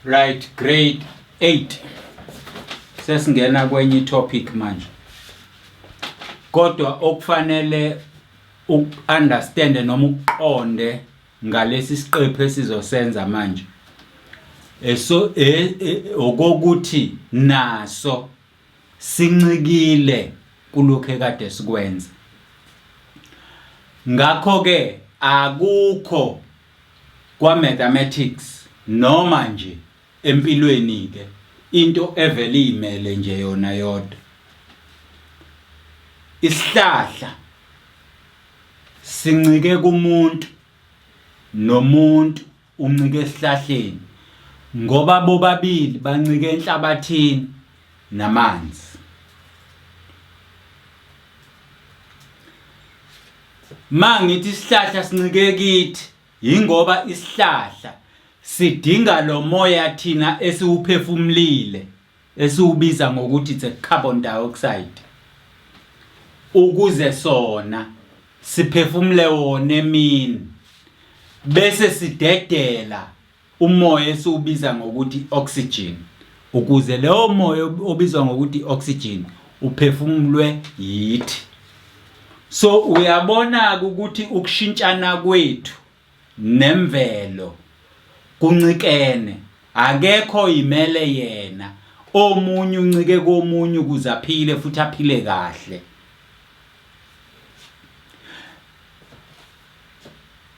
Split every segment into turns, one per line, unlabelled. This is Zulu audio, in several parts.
Right, grade 8. Sesingena kwenye topic manje. Kodwa okufanele ukunderstand noma ukuqonde ngalesi siqephu esizosenza manje. Eso e, e, okokuthi naso sincikile kulokhu ekade sikwenza. Ngakho-ke akukho kwa-mathematics noma nje empilweni-ke into evele iyimele nje yona yodwa. Isihlahla sincike kumuntu nomuntu uncike esihlahleni ngoba bobabili bancike enhlabathini namanzi. Ma ngithi isihlahla sincike kithi yingoba isihlahla sidinga lo moya thina esiwuphefumulile esiwubiza ngokuthi it's a carbon dioxide ukuze sona siphefumule wona emini bese sidedela umoya esiwubiza ngokuthi oxygen ukuze leyo moya obizwa ngokuthi oxygen uphefumulwe yithi. So uyabona ukuthi ukushintshana kwethu nemvelo kuncikene, akekho oyimele yena, omunye uncike komunye ukuze aphile futhi aphile kahle.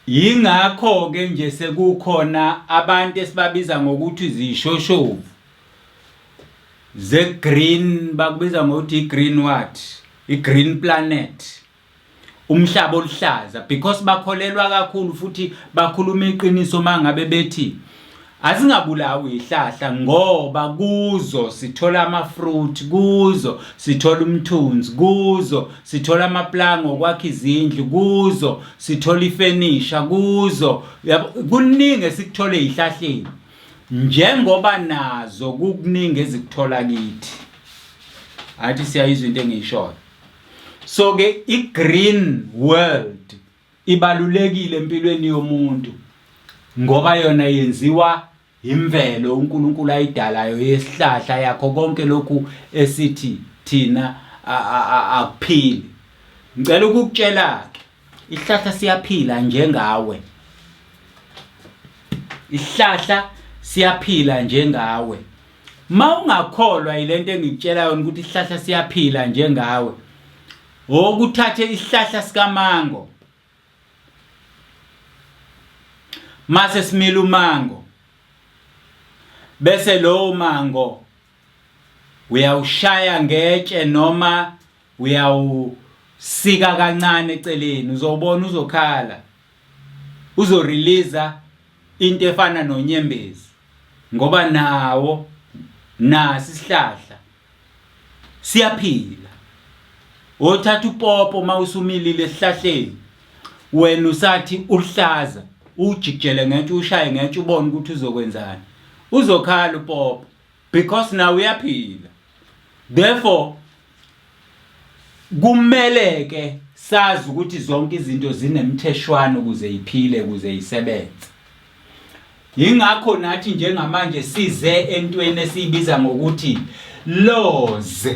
Yingakho-ke nje sekukhona abantu esibabiza ngokuthi zishoshovu ze-green, bakubiza ngokuthi i-green what? I-green planet. Umhlaba oluhlaza because bakholelwa kakhulu futhi bakhuluma iqiniso mangabe bethi asingabulawi ihlahla ngoba kuzo sithola ama-fruit, kuzo sithola umthunzi, kuzo sithola amaplanga okwakha izindlu, kuzo sithola ifenisha, kuzo kuningi esikuthole ezihlahleni njengoba nazo kukuningi ezikuthola kithi. Athi siyayizwa into engiyishoyo. So ke i-green world ibalulekile empilweni yomuntu ngoba yona yenziwa imvelo uNkulunkulu ayidalayo yesihlahla yakho konke lokhu esithi thina akuphili. Ngicela ukukutshela ke isihlahla siyaphila njengawe. Isihlahla siyaphila njengawe. Ma ungakholwa yilento engikutshela yona ukuthi isihlahla siyaphila njengawe. Okuthathe isihlahla sikamango. Mase simila umango. Bese lowo mango uyawushaya ngetshe noma uyawusika kancane eceleni uzobona uzokhala. Uzorelease into efana nonyembezi ngoba nawo nasi isihlahla siyaphila. Othatha upopo uma usumilile esihlahleni wena usathi uhlaza ujikijele ngento ushaye ngento ubone ukuthi uzokwenzani, uzokhala upopo because nawe uyaphila. Therefore kumele ke sazi ukuthi zonke izinto zinemtheshwana ukuze iphile ukuze isebenze. Yingakho nathi njengamanje size entweni esiyibiza ngokuthi laws,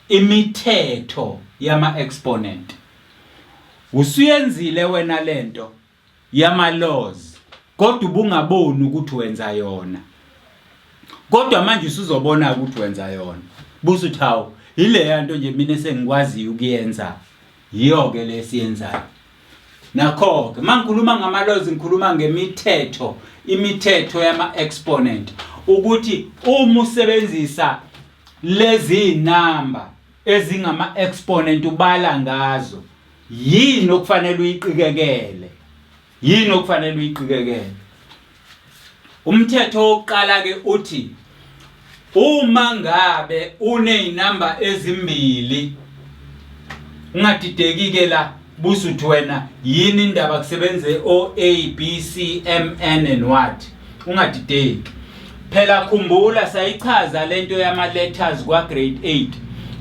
imithetho yama-exponent. Usuyenzile wena lento yama-laws kodwa ubungaboni ukuthi wenza yona. Kodwa manje usuzobona ukuthi wenza yona. Busuthi hawu, yileya nto nje mina esengikwaziyo ukuyenza. Yiyo-ke le esiyenzayo. Nakho-ke uma ngikhuluma ngama-laws ngikhuluma ngemithetho, imithetho yama-exponent ukuthi uma usebenzisa lezi namba ezingama-exponent ubala ngazo yini okufanele uyiqikekele, yini okufanele uyiqikekele. Umthetho wokuqala ke uthi uma ngabe unezinamba ezimbili ungadideki ke la busuthi wena yini indaba kusebenze o A B C M N and what, ungadideki phela. Khumbula sayichaza lento yama letters kwa grade 8,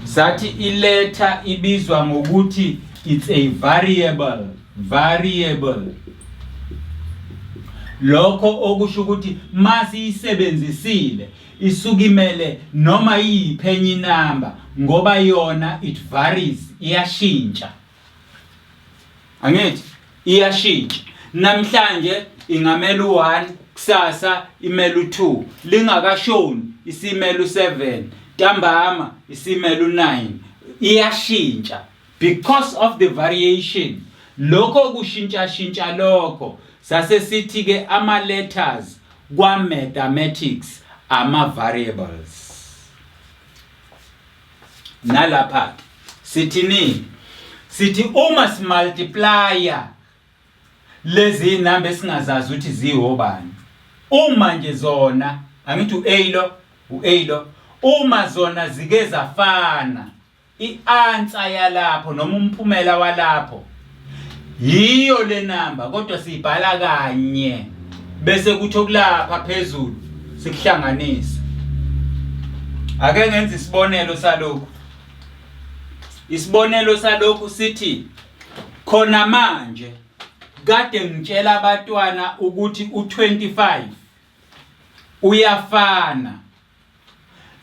sathi i letter ibizwa ngokuthi it's a variable. Variable. Lokho okusho ukuthi masiyisebenzisile isuke imele noma iyiphi enye inamba ngoba yona it varies, iyashintsha. Angithi iyashintsha. Namhlanje ingamela u-1, kusasa imela u-2, lingakashoni isimela u-7, ntambama isimela u-9. Iyashintsha because of the variation. Lokho kushintshashintsha lokho sase sithi ke ama letters kwa mathematics ama variables. Nalapha sithini? Sithi uma simultiplya lezi inamba esingazazi ukuthi ziwobani, uma nje zona, angithi u-A lo, u-A lo, uma zona zike zafana, i-answer yalapho noma umphumela walapho yiyo le namba, kodwa siyibhala kanye bese kuthi okulapha phezulu sikuhlanganise. Ake ngenze isibonelo salokhu. Isibonelo salokhu sithi khona manje kade ngitshela abatwana ukuthi u-25 uyafana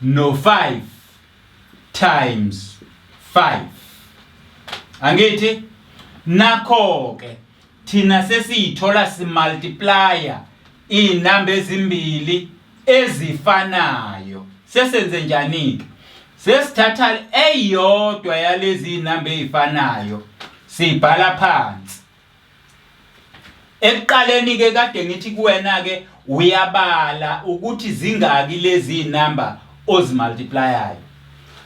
no-5 times 5. Angithi nakho-ke thina sesiyithola simultiplya iy'namba ezimbili ezifanayo. Sesenze njani-ke? Sesithatha eyodwa yalezi iy'namba ey'fanayo siyibhala phansi. Ekuqaleni ke kade ngithi kuwena ke uyabala ukuthi zingaki lezi number ozimultiplyayo.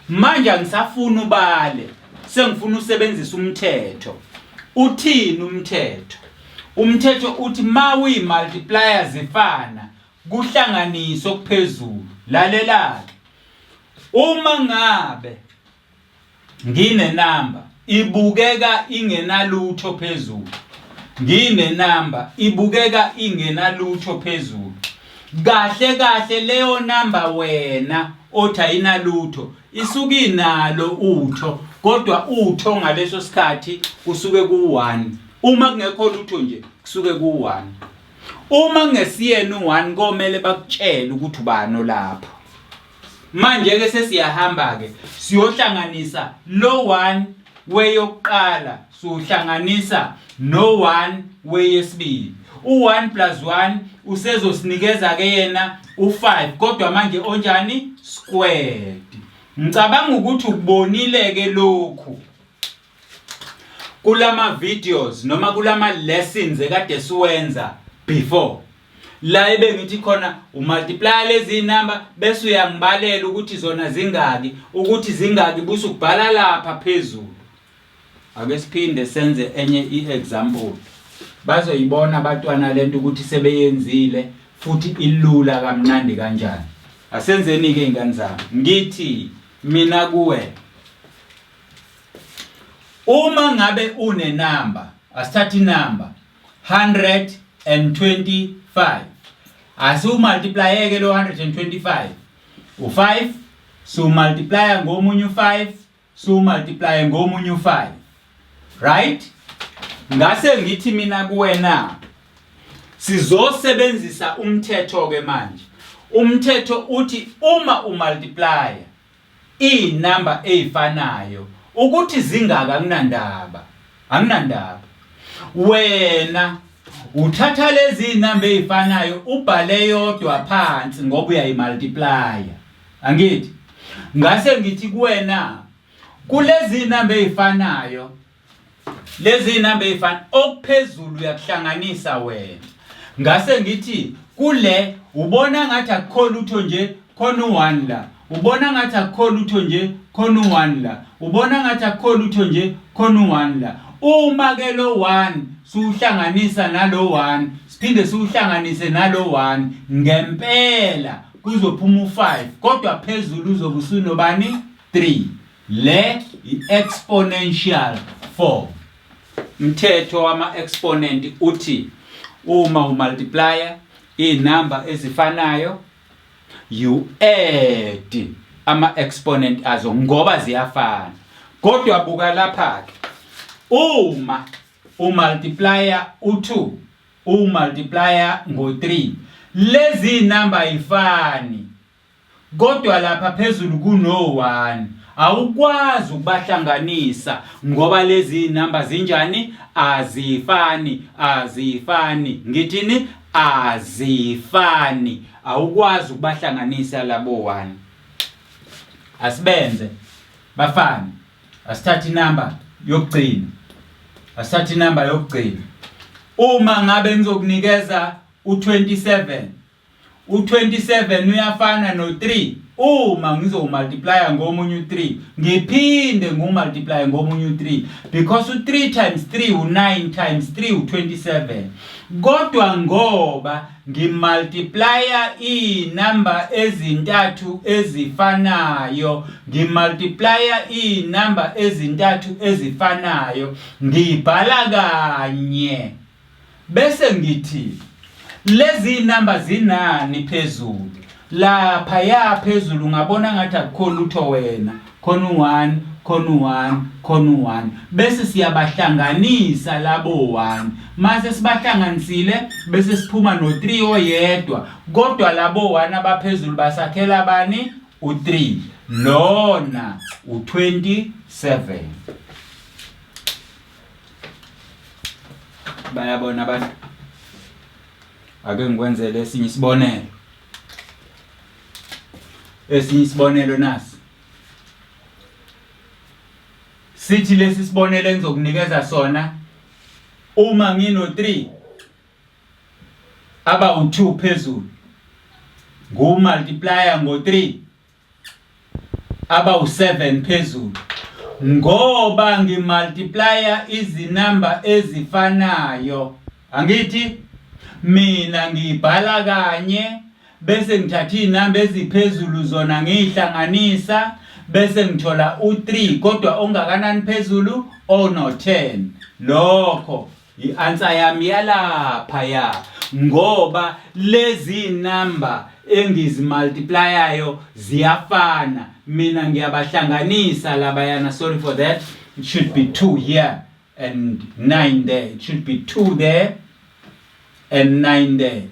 Manje angisafuni ubale, sengifuna usebenzise umthetho. Uthini umthetho? Umthetho uthi ma uyimultiplya zifana kuhlanganiswe okuphezulu. Lalela-ke. Uma ngabe nginenamba ibukeka ingenalutho phezulu, nginenamba ibukeka ingenalutho phezulu, kahle kahle leyo namba wena othi ayinalutho isuke inalo utho, kodwa utho ngaleso sikhathi kusuke ku-1. Uma kungekho lutho nje kusuke ku-1. Uma kungesiyena u-1 komele bakutshele ukuthi ubani olapho. Manje-ke sesiyahamba-ke siyohlanganisa lo 1 weyokuqala siwuhlanganisa no 1 weyesibili. U-1 plus 1 usezosinikeza-ke yena u-5, kodwa manje onjani? Squared. Ngicabanga ukuthi ukubonile-ke lokhu kulama videos noma kulama lessons ekade siwenza before, la ebengithi khona umultiplya lezi number bese uyangibalela ukuthi zona zingaki, ukuthi zingaki, buse ukubhala lapha phezulu. Ake siphinde senze enye i-example, bazoyibona abatwana lento ukuthi sebeyenzile futhi ilula kamnandi kanjani. Asenzeni-ke ingane zami, ngithi mina kuwe, uma ngabe unenamba, asithathe inamba 125, asiwumultiplyeke lo 125, u5 siwumultiplya ngomunye u5, siwumultiplye ngomunye u5, right? Ngase ngithi mina kuwena sizosebenzisa umthetho ke manje. Umthetho uthi uma umultiplya iy'namba ey'fanayo ukuthi zingaka akunandaba, akunandaba. Wena uthatha lezi iy'namba ey'fanayo ubhale yodwa phansi ngoba uyayimultiplya, angithi? Ngase ngithi kuwena kulezi iy'namba ey'fanayo, lezi iy'namba ey'fana okuphezulu uyakuhlanganisa wena. Ngase ngithi kule ubona ngathi akukho lutho nje, khona u-1 la, ubona ngathi akukho lutho nje, khona u-1 la, ubona ngathi akukho lutho nje, khona u-1 la. Uma ke lo 1 siwuhlanganisa nalo 1, siphinde siwuhlanganise nalo 1, ngempela kuzophuma u-5, kodwa phezulu uzobe usunobani? 3. Le i-exponential form. Umthetho wama-exponent uthi uma umultiplya iy'namba ezifanayo you add ama-exponent azo ngoba ziyafana. Kodwa buka lapha-ke, uma umultiplya u-2 Umultiplya ngo-3. Lezi number ayifani. Kodwa lapha phezulu kuno-1. Awukwazi ukubahlanganisa ngoba lezi number zinjani? Azifani, azifani. Ngithini? Azifani. Awukwazi ukubahlanganisa labo 1. Asibenze bafane. Asithathe inamba yokugcina. Asithathe inamba yokugcina. Uma ngabe ngizokunikeza u-27 U-27 uyafana no-3 uma ngizowumultiplya ngomunye u-3 ngiphinde ngiwumultiplye ngomunye u-3 because u-3 times 3 u-9 times 3 u-27 kodwa ngoba ngimultiplya iy'namba ezintathu ezifanayo ngimultiplya iy'namba ezintathu ezifanayo ngiyibhala kanye Bese ngithi lezi namba zinani phezulu lapha ya phezulu ungabona ngathi akukho lutho wena khona u-1 khona u-1 khona u-1 bese siyabahlanganisa labo 1 mase sibahlanganisile bese siphuma no-3 oyedwa kodwa labo 1 abaphezulu basakhela bani u-3 lona u-27 Bayabona abantu. Ake ngikwenzele esinye isibonelo. Esinye isibonelo nasi. Sithi lesi sibonelo engizokunikeza sona uma ngino 3 aba u2 phezulu ngu multiplier ngo 3 abawu-7 phezulu ngoba ngimultiplya izinamba ezifanayo angithi mina ngibhala kanye bese ngithatha izinamba eziphezulu zona ngiyihlanganisa bese ngithola u-3 kodwa ongakanani phezulu ono-10 lokho I-answer yami yalapha ya ngoba lezi number engizimultiplyayo ziyafana mina ngiyabahlanganisa labayana sorry for that it should be 2 here and 9 there it should be 2 there and 9 there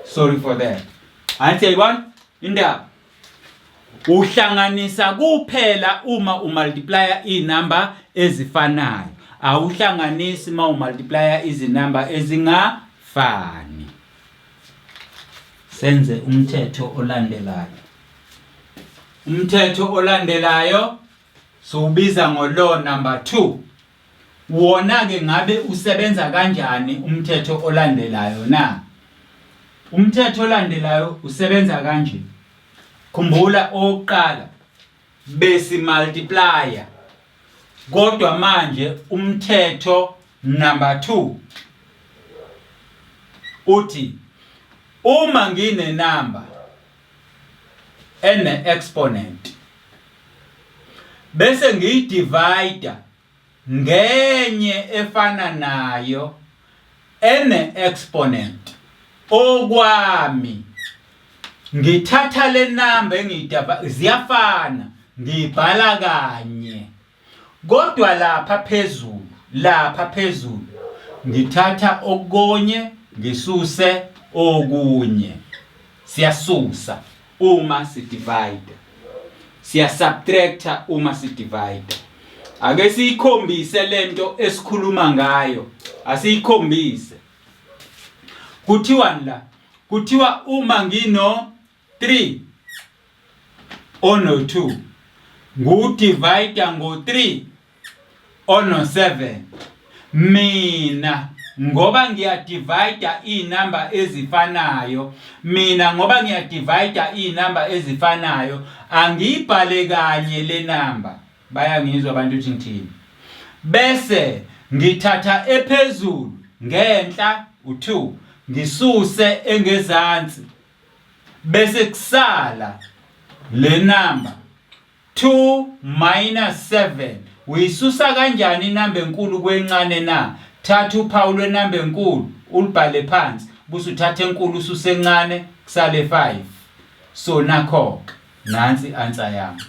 sorry for that angithi yayibona indaba Uhlanganisa kuphela uma umultiplya izinamba ezifanayo. Awuhlanganisi uma umultiplya izinamba ezingafani. Senze umthetho olandelayo. Umthetho olandelayo siwubiza ngo-law number 2. Wona-ke ngabe usebenza kanjani umthetho olandelayo na? Umthetho olandelayo usebenza kanje. Khumbula owokuqala besi multiplier kodwa manje umthetho number 2 uthi uma ngine number ene exponent bese ngiyidivide ngenye efana nayo ene exponent okwami ngithatha le number engiyidaba ziyafana ngiyibhala kanye kodwa lapha phezulu lapha phezulu ngithatha okunye ngisuse okunye siyasusa uma sidivide siyasubtracta uma sidivide ake siyikhombise lento esikhuluma ngayo asiyikhombise kuthiwani la kuthiwa uma ngino 3 ono 2 ngudivide ngo 3 ono-7 mina ngoba ngiyadivida iy'namba ezifanayo mina ngoba ngiyadivida iy'namba ezifanayo angiyibhale kanye le namba bayangizwa abantu ukuthi ngithini bese ngithatha ephezulu ngenhla u-2 ngisuse engezansi bese kusala le namba 2 minus 7 uyisusa kanjani inamba enkulu kwencane na thatha uphawu lwenamba enkulu ulibhale phansi bese uthatha enkulu ususe encane kusale 5 so nakho nansi i-answer yami.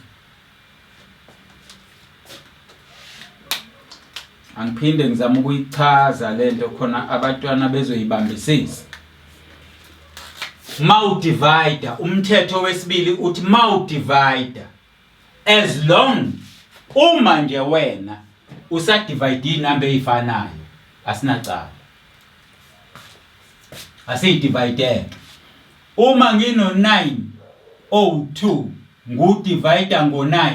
Angiphinde ngizama ukuyichaza lento khona abatwana bezoyibambisisa. Mawudivide, umthetho wesibili uthi mawudivide as long uma nje wena usadivide inamba ezifanayo asinacala. Asiyidivide. Uma ngino 9 02 ngudivide ngo 9,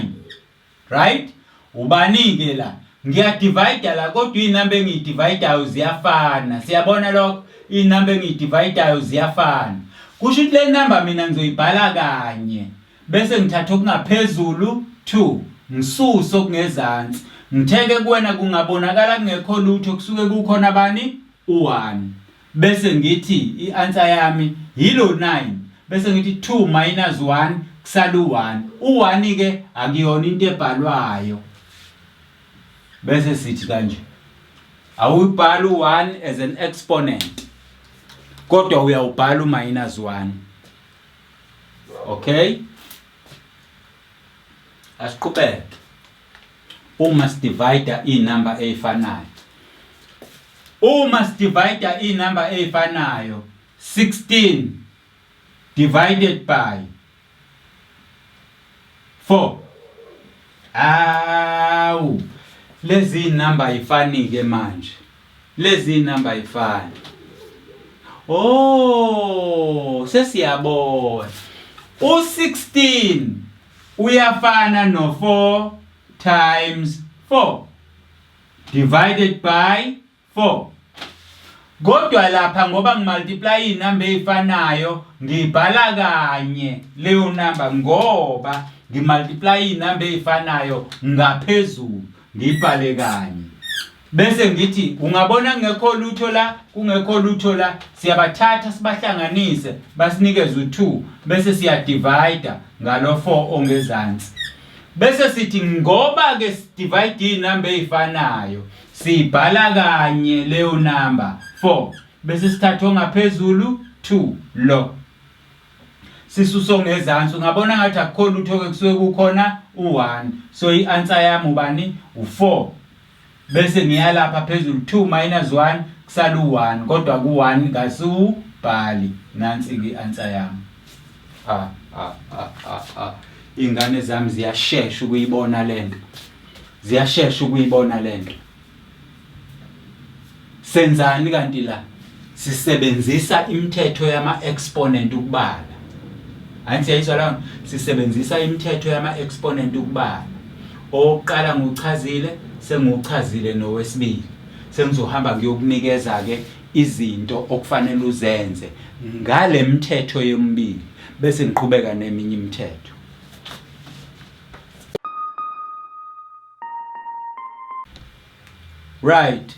right? Ubani-ke la? Ngiyadivayida la kodwa iy'namba engiyidivayidayo ziyafana. Siyabona lokho? Iy'namba engiyidivayidayo ziyafana. Kusho ukuthi le namba mina ngizoyibhala kanye bese ngithatha okungaphezulu 2 ngisuse okungezansi. Ngitheke kuwena kungabonakala kungekho lutho kusuke kukhona bani? U-1. Bese ngithi i-answer yami yilo 9 bese ngithi 2 minus 1 kusala u-1. U-1 ke akuyona into ebhalwayo. Bese sithi kanje awuyibhali u-1 as an exponent kodwa uyawubhala u-minus 1. Okay, asiqhubeke. Uma sidivide inamba eyifanayo, uma sidivide inamba eyifanayo, 16 divided by 4. Awu, lezi namba ayifani ke manje, lezi namba ayifani. Oh, sesiyabona u16 uyafana no 4 times 4 divided by 4. Kodwa lapha ngoba ngimultiply inamba ezifanayo ngibhala kanye leyo namba, ngoba ngimultiply inamba ezifanayo ngaphezulu ngibhale kanye. Bese ngithi ungabona kungekho lutho la, kungekho lutho la, siyabathatha sibahlanganise basinikeze u2 bese siyadivide ngalo 4 ongezansi. Bese sithi ngoba ke sidivide inamba ezifanayo sibhala kanye leyo namba 4 bese sithatha ongaphezulu 2 lo sisuso ngezansi. Ungabona ngathi akukho lutho ke, kusuke kukhona u1. So i-answer yami ubani? U4. Bese ngiyalapha phezulu 2 minus 1 kusala u1, kodwa ku1 kasiwubhali. Nansi ke i-answer yami. Ah ah ah ah ah, ingane zami ziyashesha ukuyibona lento, ziyashesha ukuyibona lento. Senzani kanti la? Sisebenzisa imithetho yama exponent ukubala. Hayi, siyayizwa la, sisebenzisa imithetho yama exponent ukubala. Owokuqala ngiwuchazile, sengiwuchazile nowesibili. Sengizohamba ngiyokunikeza ke izinto okufanele uzenze ngale mthetho yomibili bese ngiqhubeka neminye imithetho. Right.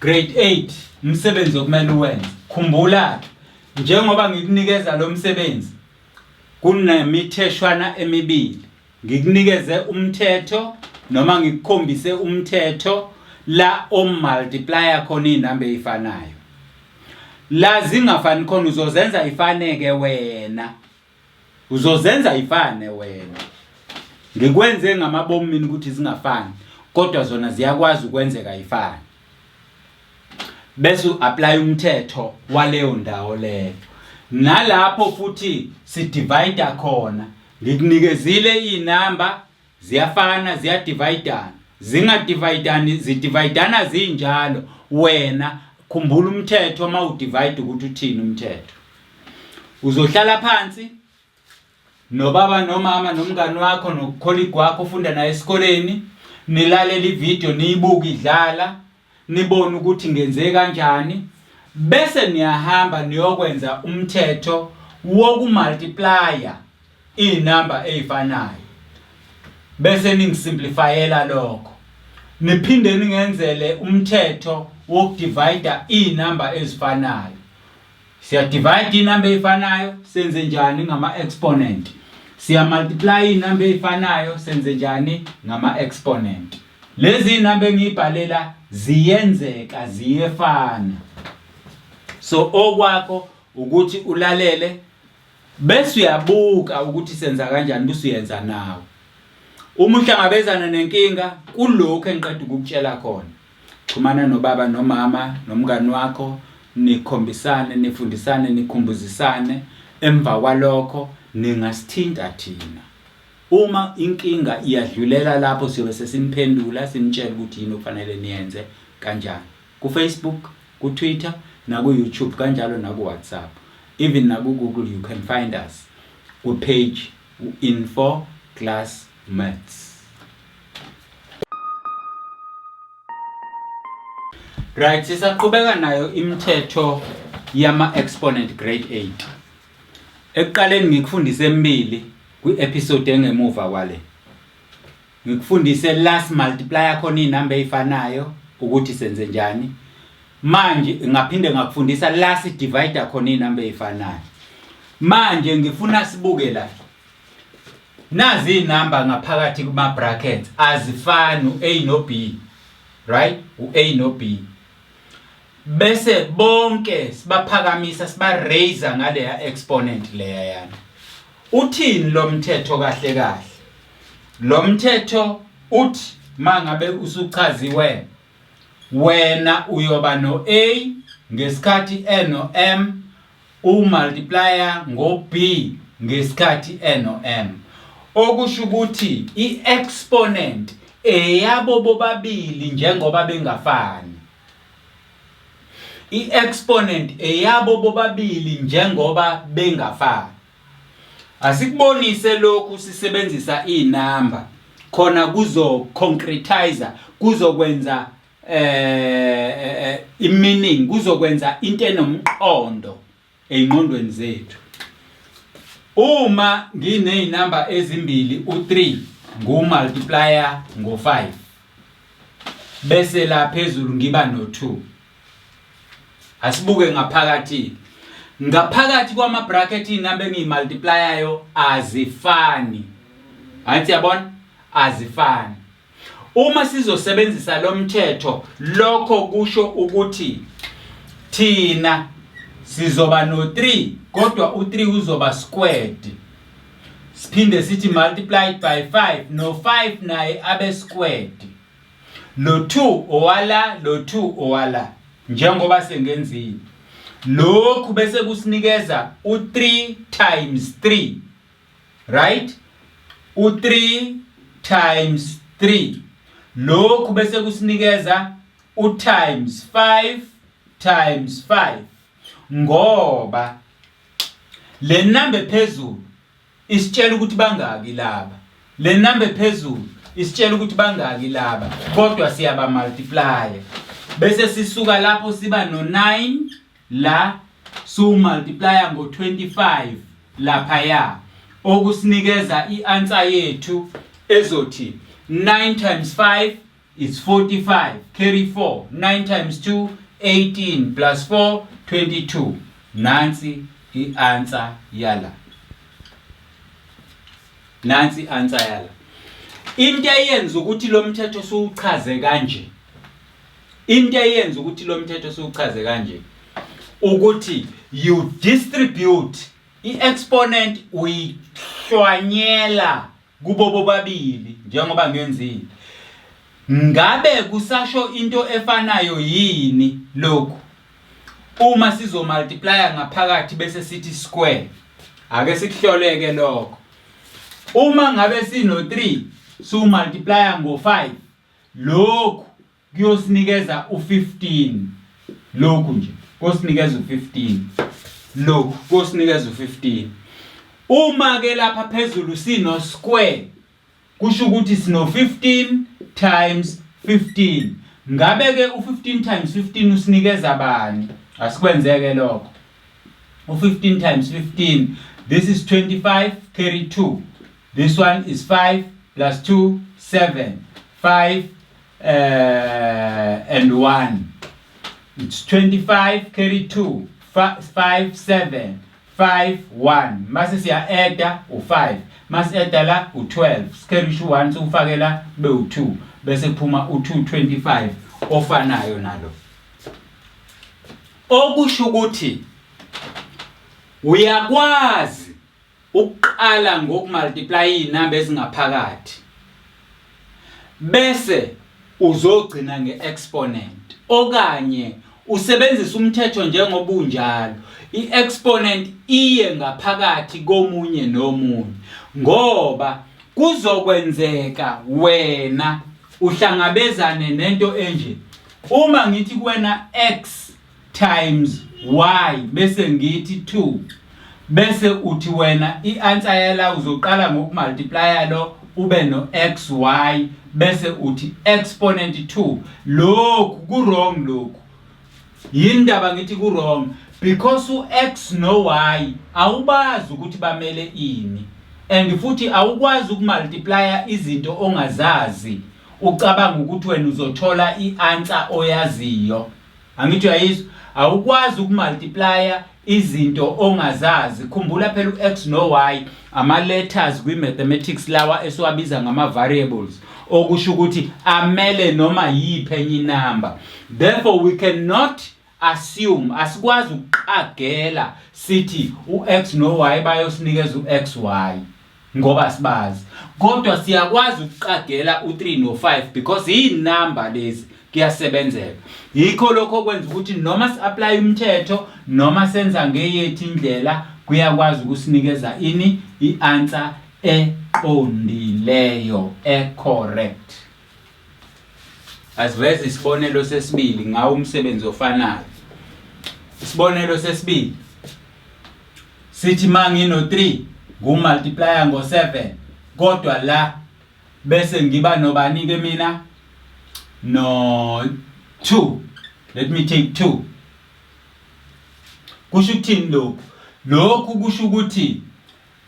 Grade 8 umsebenzi okumele uwenze. Khumbula njengoba ngikunikeza lo msebenzi kunemitheshwana emibili. Ngikunikeze umthetho noma ngikukhombise umthetho la omultiplier khona inamba ezifanayo. La zingafani khona uzozenza ifaneke wena. Uzozenza ifane wena. Ngikwenze ngamabomu mina ukuthi zingafani kodwa zona ziyakwazi ukwenzeka ifane. Bese uapply umthetho waleyo ndawo leyo. Nalapho futhi sidivide khona ngikunikezile inamba ziyafana ziyadividana, zingadividani zidividana zinjalo. Wena khumbula umthetho uma udivide ukuthi uthini umthetho. Uzohlala phansi nobaba nomama nomngani wakho nocolleague wakho ufunda naye esikoleni, nilalele ivideo, niyibuke idlala, nibone ukuthi ngenze kanjani, bese niyahamba niyokwenza umthetho wokumultiplya inamba ezifanayo bese ningisimplifyela lokho, niphinde ningenzele umthetho wokudivide inamba ezifanayo. Siyadivide inamba ezifanayo senze njani ngama exponent? Siya multiply inamba ezifanayo senze njani ngama exponent? Lezi inamba engiyibhalela ziyenzeka ziyefana. So okwakho ukuthi ulalele bese uyabuka ukuthi senza kanjani bese uyenza nawe. Uma uhlangabezana nenkinga kulokho engiqeda ukukutshela khona, Xhumana nobaba nomama nomngani wakho nikhombisane, nifundisane, nikhumbuzisane. Emva kwalokho ningasithinta thina. Uma inkinga iyadlulela lapho siyobe sesiniphendula sinitshela ukuthi yini okufanele niyenze kanjani. Ku-Facebook, ku-Twitter naku-YouTube kanjalo naku-WhatsApp. Even naku-Google you can find us ku-page u-Info Class Maths. Right, sisaqhubeka nayo imithetho yama-exponent grade 8. Ekuqaleni ngikufundise emibili kwi-episode engemuva kwale. Ngikufundise last multiplier khona izinamba ezifanayo ukuthi senze njani. Manje ngaphinde ngakufundisa last divider khona izinamba ezifanayo. Manje ngifuna sibuke la. Nazi izinamba ngaphakathi kuma brackets azifani u-A no B. Right? U-A no B. Bese bonke sibaphakamisa siba raise ngaleya exponent leya yana. Uthini lo mthetho kahle kahle? Lo mthetho uthi mangabe usuchaziwe wena uyoba no A ngesikhathi eno M umultiplier ngo B ngesikhathi eno M. Okusho ukuthi i-exponent eyabo bobabili njengoba bengafani. I-exponent eyabo bobabili njengoba bengafani. Asikubonise lokhu sisebenzisa inamba khona kuzo concretize kuzokwenza eh, eh i-meaning kuzokwenza into enomqondo ey'ngqondweni zethu. Uma nginey'namba ezimbili u-3 ngu-multiplier ngo-5 bese la phezulu ngiba no-2. Asibuke ngaphakathi. Ngaphakathi kwama-bracket iy'namba engiy'multiplyayo azifani. Angithi yabona? Azifani. Uma sizosebenzisa lo mthetho lokho kusho ukuthi thina sizoba no-3 kodwa u-3 uzoba squared siphinde sithi multiplied by 5 no-5 naye abe squared lo 2 owala lo 2 owala njengoba sengenzile lokhu bese kusinikeza u-3 times 3 right u3 times 3 lokhu bese kusinikeza u times 5 times 5 ngoba le number ephezulu isitshela ukuthi bangaki laba le number ephezulu isitshela ukuthi bangaki laba kodwa siyaba multiplier bese sisuka lapho siba no 9 la siwumultiplier ngo-25 laphaya okusinikeza i-answer yethu ezothi 9 times 5 is 45 carry 4 9 times 2 18 plus 4 22 nansi i-answer yala nansi i-answer yala into eyenza ukuthi lo mthetho siwuchaze kanje Into eyenza ukuthi lo mthetho siwuchaze kanje ukuthi you distribute i-exponent uyihlwanyela kubo bobabili njengoba ngenzile. Ngabe kusasho into efanayo yini lokhu? Uma sizomultiplya ngaphakathi bese sithi square. Ake sikuhloleke lokho. Uma ngabe sino 3 siwumultiplya ngo-5 Lokhu kuyosinikeza u-15. Lokhu nje kosinikeza u-15. Lokhu kosinikeza u-15. Uma ke lapha phezulu sino square kusho ukuthi sino 15 times 15. Ngabe ke u-15 times 15 usinikeza bani? Asikwenzeke lokho. U-15 times 15 this is 25 carry 2. This one is 5 plus 2, 7. 5 and 1. It's 25 carry 2, 5, 7, 5, 1. Mase siya-eda u-5. Mase eda la u-12. Sikherisha u-1 siwufake la kube u-2. Bese kuphuma u-225 ofanayo nalo. Okusho ukuthi uyakwazi Ukuqala ngokumultiply izinamba ezingaphakathi. Bese Uzogcina nge-exponent okanye usebenzisa umthetho njengoba unjalo. I-exponent iye ngaphakathi komunye nomunye ngoba kuzokwenzeka wena uhlangabezane nento enje. Uma ngithi kuwena x times y bese ngithi 2 bese uthi wena i-answer yala uzoqala ngokumultiplya lo ube no xy bese uthi exponent 2. Lokhu ku-wrong. Lokhu yindaba ngithi ku-wrong because u-x no-y awubazi ukuthi bamele ini, and futhi awukwazi ukumultiplya izinto ongazazi ucabanga ukuthi wena uzothola i-answer oyaziyo. Angithi uyayizwa? Awukwazi ukumultiplya izinto ongazazi. Khumbula phela u-x no-y ama-letters kwi-mathematics lawa esiwabiza ngama-variables, okusho ukuthi amele noma yiphi enye inamba. Therefore we cannot assume, asikwazi ukuqagela sithi u-x no-y bayosinikeza u-xy ngoba sibazi, kodwa siyakwazi ukuqagela u-3 no-5 because iy'namba lezi kuyasebenzeka. Yikho lokho okwenza ukuthi noma si-apply umthetho noma senza ngeyethu indlela, kuyakwazi ukusinikeza ini? I-answer eqondileyo, e-correct. Asiveze isibonelo sesibili ngawo umsebenzi ofanayo. Isibonelo sesibili sithi ma ngino-3 ngumultiplya ngo-7, kodwa la bese ngiba nobani-ke mina? No-2. Let me take 2. Kusho ukuthini lokhu? Lokhu kusho ukuthi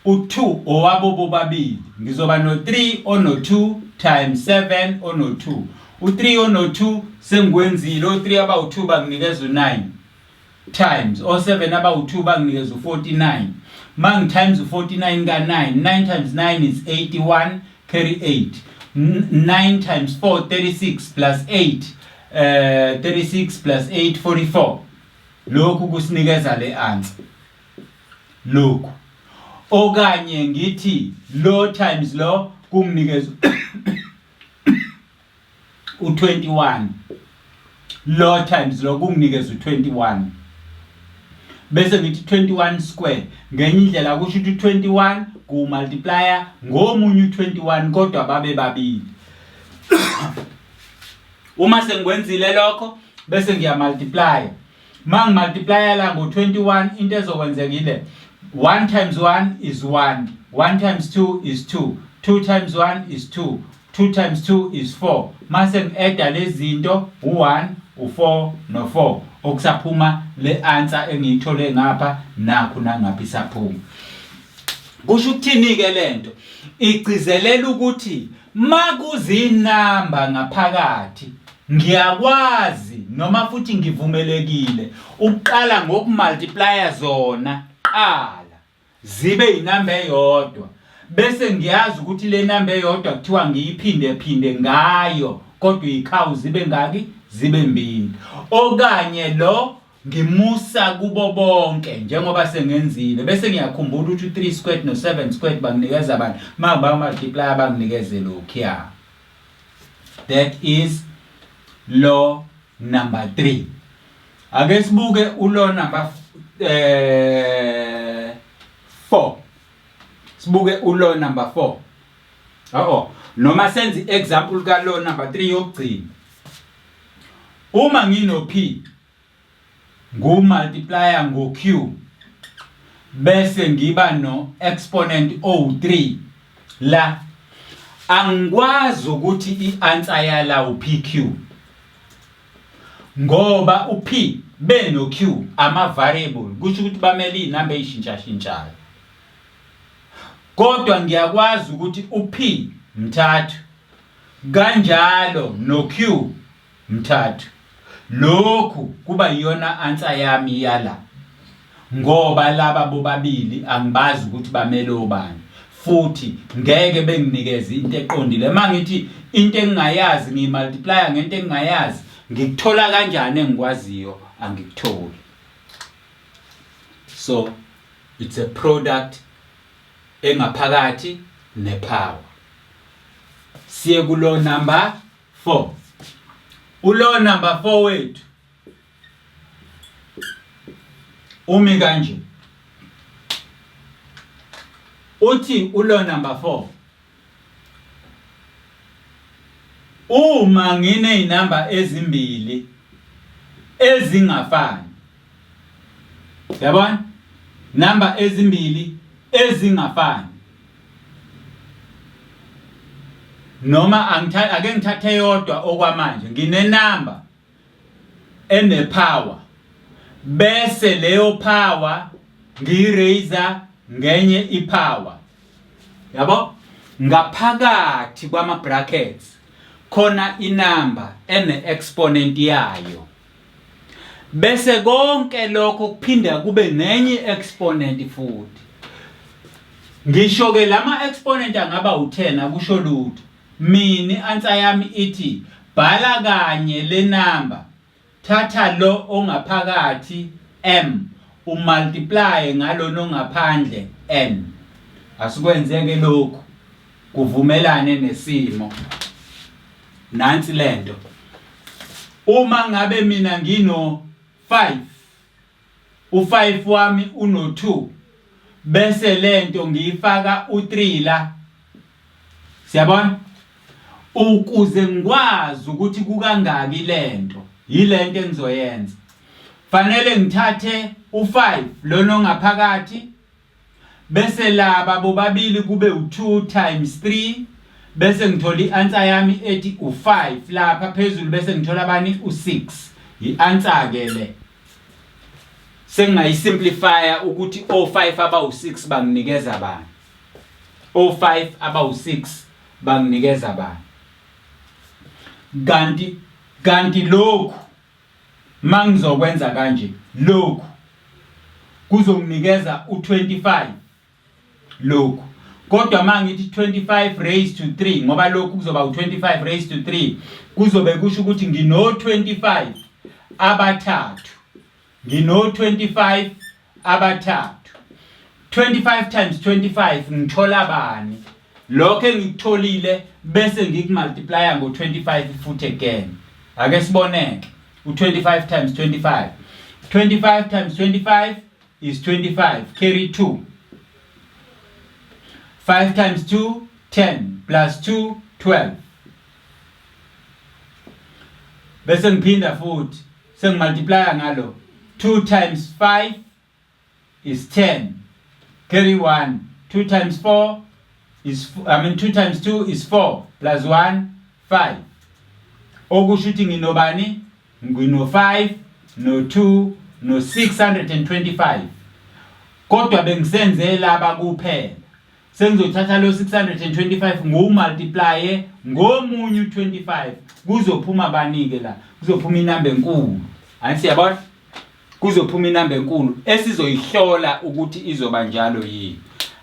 u-2 owabo bobabili. Ngizoba no-3 ono-2 times 7 ono-2. U-3 ono-2 sengikwenzile, o-3 abawu-2 banginikeza u-9 times o-7 abawu-2 banginikeza u-49. Ma ngi-times u-49 ka-9, 9 times 9 is 81, carry 8. 9 times 4, 36, plus 8, 36 plus 8, 44. Lokhu kusinikeza le answer. Lokhu okanye ngithi lo times lo kunginikeza u21, lo times lo kunginikeza u21, bese ngithi 21 square. Ngenye indlela kusho ukuthi u21 kumultiplya ngomunye u21, kodwa babe babili. Uma sengikwenzile lokho bese ngiyamultiply. Ma ngimultiplya la ngo-21, into ezokwenzekile, 1 times 1 is 1, 1 times 2 is 2, 2 times 1 is 2, 2 times 2 is 4. Mase ngi-adda lezi zinto, u-1, u-4 no-4, okusaphuma le answer engiyithole ngapha nakho nangapha isaphuma. Kusho ukuthini-ke lento? Igcizelela ukuthi makuzinamba ngaphakathi ngiyakwazi noma futhi ngivumelekile ukuqala ngokumultiplya zona qala zibe inamba eyodwa, bese ngiyazi ukuthi le namba eyodwa kuthiwa ngiyiphinde phinde ngayo, kodwa ikhawu zibe ngaki? Zibe mbili. Okanye lo ngimusa kubo bonke njengoba sengenzile, bese ngiyakhumbula ukuthi u-3 squared no-7 squared banginikeza abantu, uma ngibamultiply banginikeze lokhuya. That is law number 3. Ake sibuke ulaw number 4. Sibuke ulaw number 4. Oh, noma senze i-example ka law number 3 yokugcina. Uma ngino P ngumultiplya ngo Q bese ngiba no exponent O3 la, angikwazi ukuthi i-answer yala uPQ ngoba uP beno Q ama variable, kusho ukuthi bamele inamba ezishintshashintshayo, kodwa ngiyakwazi ukuthi uP mthathu kanjalo no Q mthathu. Lokhu kuba iyona answer yami yala ngoba laba bobabili angibazi ukuthi bamele obani, futhi ngeke benginikeze into eqondile. Uma ngithi into engingayazi ngiyimultiplya ngento engingayazi, ngikuthola kanjani engikwaziyo? Angikutholi. So it's a product engaphakathi nepower. Siye kulo number 4. Ulo number 4 wethu umi kanje. Uthi ulo number 4 uma nginey'namba ezimbili ezingafani yabona namba ezimbili ezingafani noma angithathe ake ngithathe yodwa okwamanje nginenamba enepower bese leyo power ngiyiraise ngenye ipower yabo ngaphakathi kwama brackets khona inamba ene exponent yayo bese konke lokho kuphinda kube nenye exponent futhi ngisho ke lama exponent angaba u10 akusho lutho Mina i-answer yami ithi bhala kanye le number thatha lo ongaphakathi m umultiply ngalona ongaphandle n. Asikwenzeke lokhu kuvumelane nesimo. Nansi lento. Uma ngabe mina ngino 5 u5 wami uno 2 bese lento ngiyifaka u3 la Siyabona? Ukuze ngikwazi ukuthi kukangaki lento, yilento engizoyenza. Fanele ngithathe u5 lona ongaphakathi bese laba bobabili kube u2 times 3 bese ngithola i-answer yami ethi u5 lapha phezulu bese ngithola bani u6 i-answer ke le sengingayisimplifya ukuthi o5 abawu6 banginikeza bani O5 abawu6 banginikeza bani? Kanti kanti lokhu mangizokwenza kanje lokhu kuzonginikeza u25 lokhu kodwa mangithi 25 raised to 3 ngoba lokhu kuzoba u25 raised to 3 kuzobe kusho ukuthi ngino 25 abathathu ngino 25 abathathu 25 times 25 ngithola bani lokho engikutholile bese ngikumultiplya ngo-25 futhi again ake siboneke u-25 times 25 25 times 25 is 25 carry 2 5 times 2 10 plus 2 12 bese ngiphinda futhi sengimultiplya ngalo 2 times 5 is 10 carry 1 2 times 4 is I mean 2 times 2 is 4 plus 1 5 okusho ukuthi nginobani ngino 5 no 2 no 625 kodwa bengisenze laba kuphela Sengizothatha lo 625 ngiwumultiplye ngomunye u-25 kuzophuma bani-ke la? Kuzophuma inamba enkulu. Angithi siyabona? Kuzophuma inamba enkulu esizoyihlola ukuthi izoba njalo yini.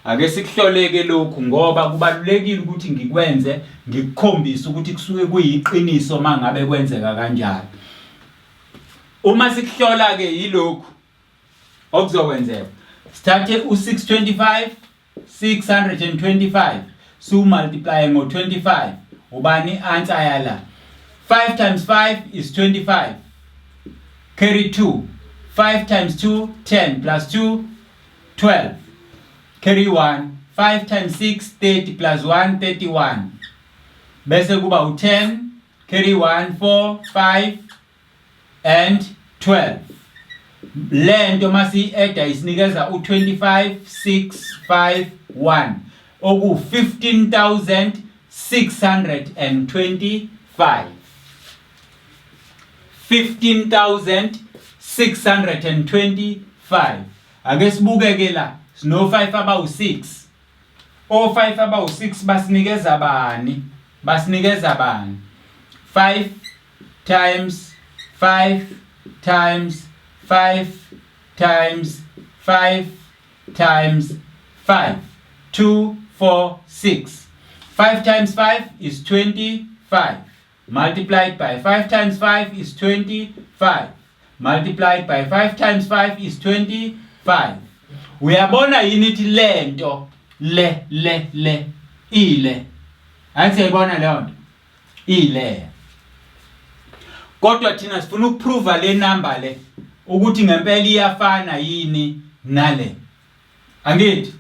Ake sikuhloleke lokhu ngoba kubalulekile ukuthi ngikwenze ngikukhombise ukuthi kusuke kuyiqiniso mangabe kwenzeka kanjalo. Uma sikuhlola ke yilokhu okuzokwenzeka sithathe u-625 625 siwumultiplye ngo-25 ubani i-answer yala 5 times 5 is 25 carry 2 5 times 2 10 plus 2 12 carry 1 5 times 6 30 plus 1 31 bese kuba u-10 carry 1 4 5 and 12 lento masiyi-eda isinikeza u-25 6 5 1 oku 15625 15625 ake sibukeke la sino 5 abawu-6 O5 abawu-6 basinikeza bani basinikeza bani 5 times 5 times 5 times 5 times 5 2 4 6 5 times 5 is 25 multiplied by 5 times 5 is 25 multiplied by 5 times 5 is 25 uyabona yini ithi lento le le le ile athi uyayibona leyo nto ile. Kodwa thina sifuna ukuprova le number le ukuthi ngempela iyafana yini nale. Angithi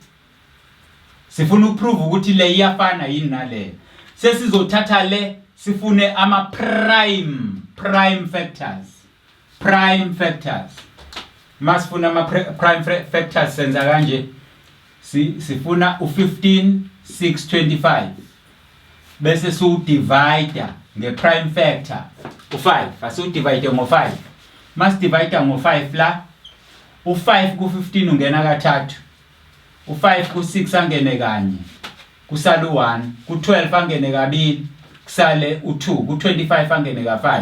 sifuna ukuprove ukuthi le iyafana yini nale. Sesizothatha le sifune ama prime prime factors. Prime factors. Masifuna ama prime factors senza kanje. Si, sifuna u-15 625 bese siwudivide nge-prime factor u-5 asiwudivide ngo-5 masidivide ngo-5 la u-5 ku-15 ungena kathathu u-5 ku-6 angene kanye kusale u-1 ku-12 angene kabili kusale u-2 ku-25 angene ka-5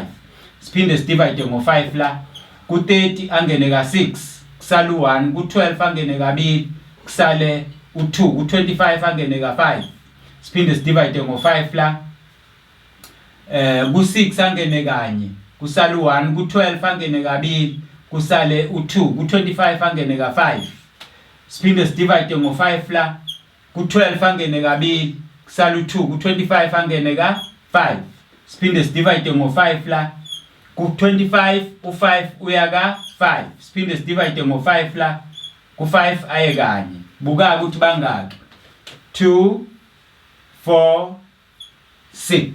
siphinde sidivide ngo-5 la ku-30 angene ka-6 kusale u-1 ku-12 angene kabili kusale u-2 ku-25 angene ka-5 siphinde sidivide ngo-5 la eh ku-6 angene kanye kusale u-1 ku-12 angene kabili kusale u-2 ku-25 angene ka-5 siphinde sidivide ngo-5 la ku-12 angene kabili kusale u-2 ku-25 angene ka-5 siphinde sidivide ngo-5 la ku-25 u-5 uya ka-5 siphinde sidivide ngo-5 la ku-5 aye kanye buka ukuthi bangaki 2 4 6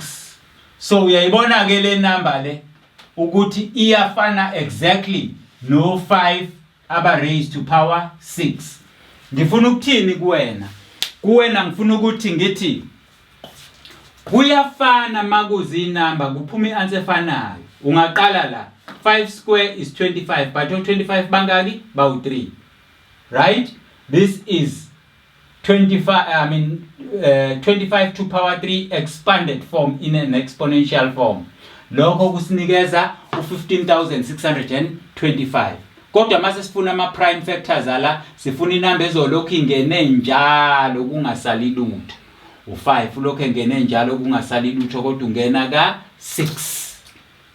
so uyayibona ke le number le ukuthi iyafana exactly no 5 aba raised to power 6 ngifuna ukuthini kuwena kuwena ngifuna ukuthi ngithi kuyafana makuzi inamba kuphuma i-answer efanayo ungaqala la 5 square is 25 but o 25 bangaki bawu 3 right this is 25 I mean 25 to power 3 expanded form in an exponential form lokho kusinikeza u-15625 kodwa mase sifuna ama prime factors ala sifuna inamba ezolokhu ingene njalo kungasali lutho u5 ulokhu engene njalo kungasali lutho kodwa ungena ka-6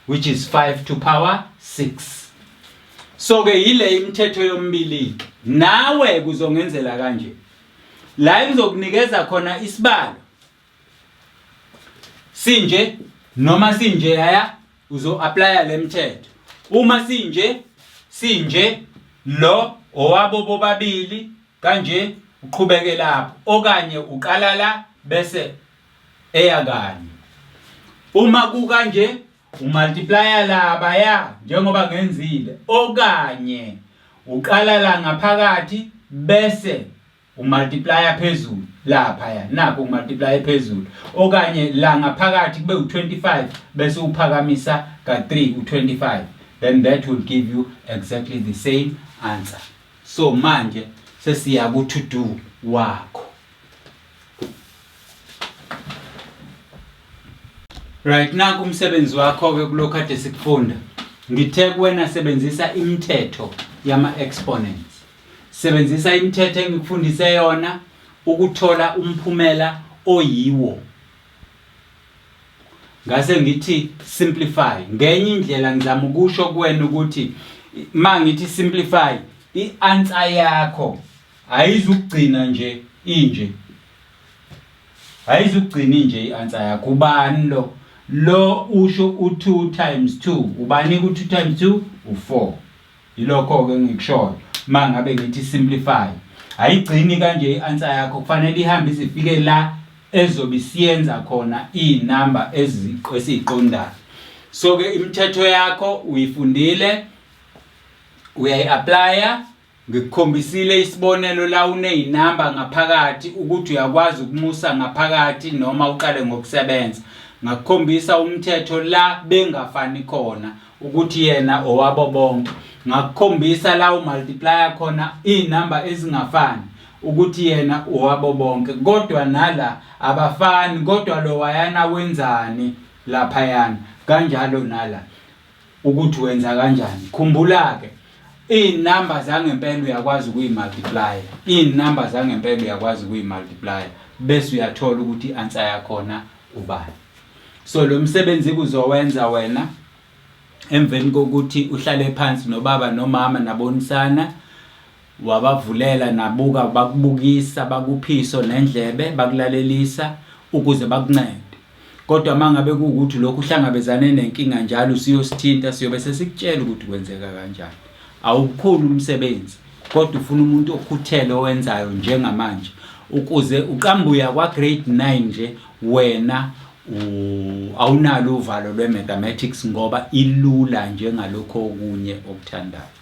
which is 5 to power 6 so ke yile imithetho yomibili nawe kuzongenzela kanje la ngizokunikeza khona isibalo sinje noma sinje yaya uzo applya lemithetho uma sinje sinje lo owabo bobabili kanje uqhubeke lapho okanye uqala la bese eya kanye uma kukanje umultiplya laba ya njengoba ngenzile okanye uqala la ngaphakathi bese umultiplya phezulu lapha ya nakho umultiply phezulu okanye la ngaphakathi kube u25 bese uphakamisa ka3 u25 then that will give you exactly the same answer so manje sesiya ku to do wakho Right nanku umsebenzi wakho ke kulokho kade sikufunda. Ngithe kuwena sebenzisa imithetho yama exponents. Sebenzisa imithetho engikufundise yona ukuthola umphumela oyiwo. Ngase ngithi simplify. Ngenye indlela ngizama ukusho kuwena ukuthi ma ngithi simplify i-answer yakho ayizukugcina nje inje. Ayizukugcina inje i-answer yakho. Ubani lo? Lo usho u-2 times 2. Ubani ku-2 times 2? U-4. Yilokho-ke engikushoyo uma ngabe ngithi simplify. Ayigcini kanje i-answer yakho, kufanele ihambe ize ifike la ezobe isiyenza khona iy'namba esiyiqondayo. So-ke imithetho yakho uyifundile, uyayi-aplaya Ngikukhombisile isibonelo la unezinamba ngaphakathi ukuthi uyakwazi ukumusa ngaphakathi noma uqale ngokusebenza. Ngakukhombisa umthetho la bengafani khona ukuthi yena owabo bonke. Ngakukhombisa la umultiplya khona izinamba ezingafani ukuthi yena owabo bonke kodwa nala abafani kodwa lo wayana wenzani laphayana kanjalo nala. ukuthi wenza kanjani khumbula-ke iy'namba zangempela uyakwazi ukuyimultiplya iy'namba zangempela uyakwazi ukuyimultiplya bese uyathola ukuthi i-answer yakhona ubani so lo msebenzi kuzowenza wena emveni kokuthi uhlale phansi nobaba nomama nabonisana Wabavulela nabuka bakubukisa bakuphiso nendlebe bakulalelisa ukuze bakuncede. Kodwa uma ngabe kuwukuthi lokhu uhlangabezane nenkinga njalo usiyosithinta siyobe sesikutshela ukuthi kwenzeka kanjani. Awukhulu umsebenzi kodwa ufuna umuntu okhuthele owenzayo njengamanje ukuze uqambuya kwa grade 9 nje wena awunalo uvalo lwe-mathematics ngoba ilula njengalokho okunye okuthandayo.